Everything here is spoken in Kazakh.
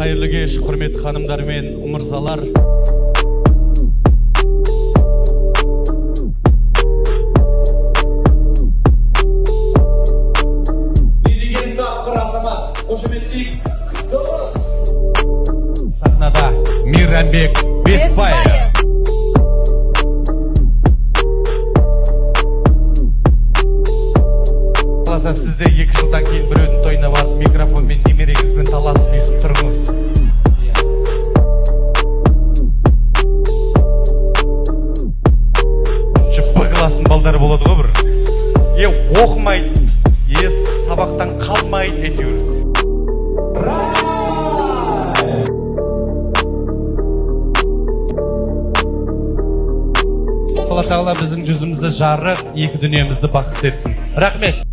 Қайырлы кеш, құрметті ханымдар мен мырзалар. Не деген тапқыр азамат, қошеметтейік. Сахнада Мейрамбек Бесбаев. Қаласа сіз де 2 жылдан кейін біреудің тойына барып микрофонмен немереңізбен таласып өйстіп тұрыңыз. Б класының балдары болады ғой бір. Е оқымайды, е сабақтан қалмайды әйтеуір. Алла тағала біздің жүзімізді жарық, екі дүниемізді бақытты етсін. Рахмет.